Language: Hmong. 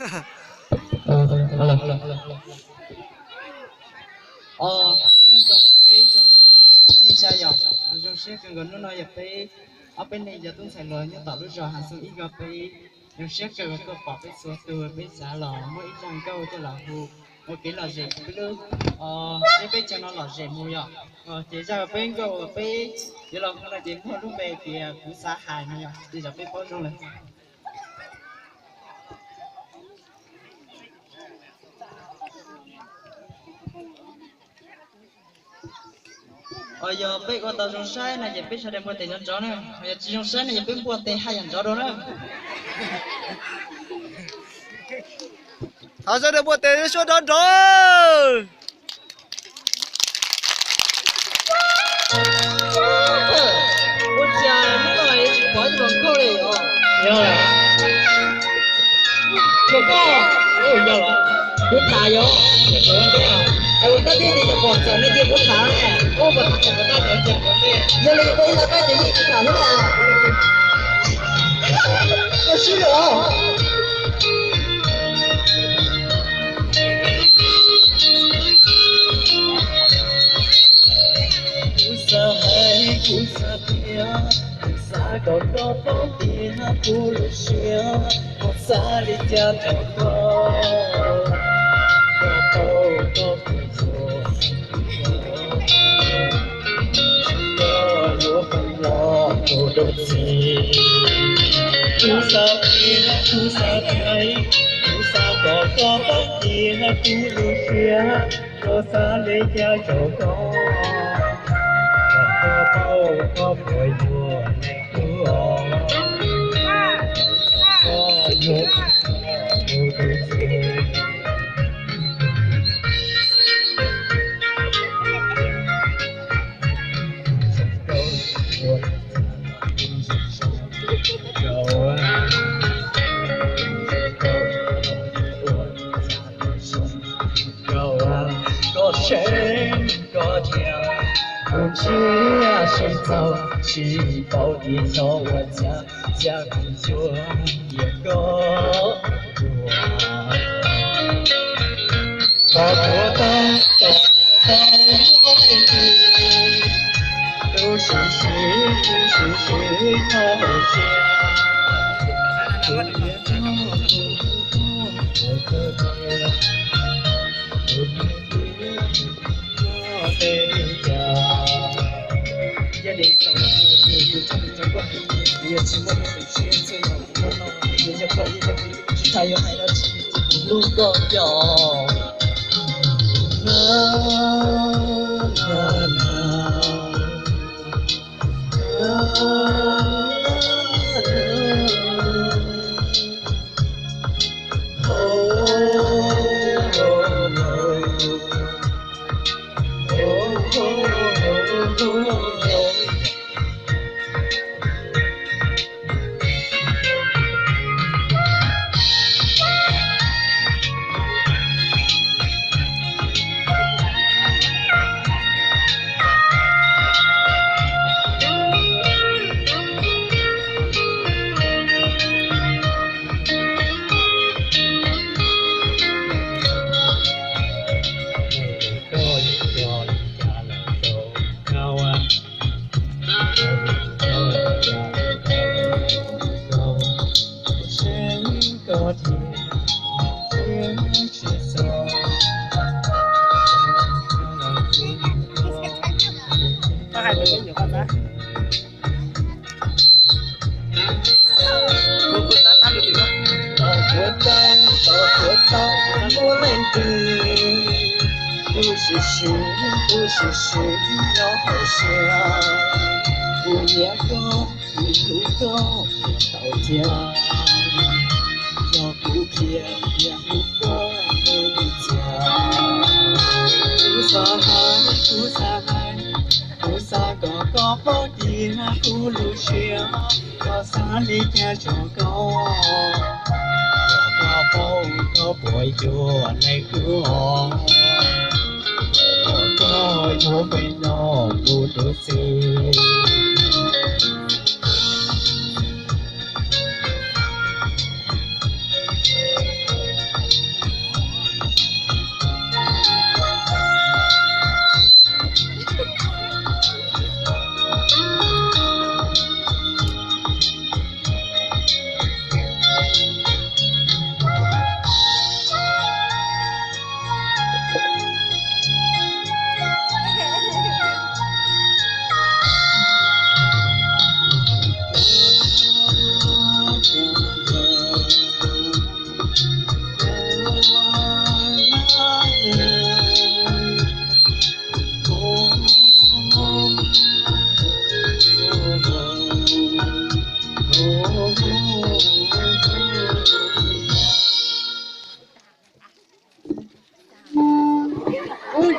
Nyob zoo peb ib tsoom niam txiv kwv tij neej tsa yom, zoo siab kawg nkaus hnub no yog peb ob peb leeg cov tub ntxhais hluas nyob tom lub zos Hav Xoom Ib ko peb zoo siab kawg tuaj pom peb txhua tus, peb xav los muab ib zaj nkauj coj los hu ua kev lom zem peb lub, peb peb chaw no lom zem mus yom. Ces zaj peb nkauj uas peb yuav los hu no ces muaj lub npe tias Kuv Xav Hais no yom, ces yog peb paub zoo lawm. Yog peb ua tau zoo saib no ces peb sawv daws npuaj tes nrov nrov na, yog tsis zoo saib no ces peb npuaj tes haj yam nrov dua na. Thov sawv daws npuaj tes suab nrov nrov. Ua cas hnub no tsis pom ib los nkauj li os? Yog lawm. Yog koj, yog lawm. Kuv tham yog, es ua tab tij ces yog pom txawm nej cia kuv tham ne. Ua pom txawm kuv tab txawm cia kuv ne. Yog li koj ib los koj ces yeej kuv tham hnub no. Koj swb os. Kuv xav hais, kuv xav qhia, kuv xav kom koj paub tias kuv lub siab, kuv xav li cas rau koj, koj paub koj puas yuav, koj yuav feem los mus dua txiv. Kuv xav qhia, kuv xav hais, kuv xav kom koj paub tias kuv lub siab, koj xav li cas rau koj, kom koj paub koj puas yuav neeg kuv os, koj yuav mus dua txiv. Koj seev koj thiab, kuv ntsiab sib txaus tsis paub tias xyov ua cas, cas kuv yuav nyiam koj dua. Koj puas tau, koj puas tau muaj leej twg, tu siab siab, tu siab siab nyob hauv siab. Kuv nyiam koj, kuv nyiam koj, kuv nyiam koj, kuv nyiam koj, kuv nyiam koj. Yog li ntawd, kuv txoj kev nco koj heev, kuv yuav tsis muaj lub siab txwj yog kuv muaj no, kuv nco koj ib zaug, tsis tas yuav hais dab tsi, kuv hlub koj yom. Na, na, na. Kuv xav tham lus tim no. Koj puas tau, koj puas tau muaj leej twg, tu siab siab, tu siab siab nyob hauv siab. Kuv nyiam koj, kuv hlub koj tau tiag, yog kuv qhia tias hlub koj me ntxhias. Kuv xav hais, kuv xav hais, kuv xav kom koj paub tias kuv lub siab, koj xav li cas rau koj, kom koj paub koj puas yuav neeg kuv os, kom koj yuav peb noj mus dua txiv.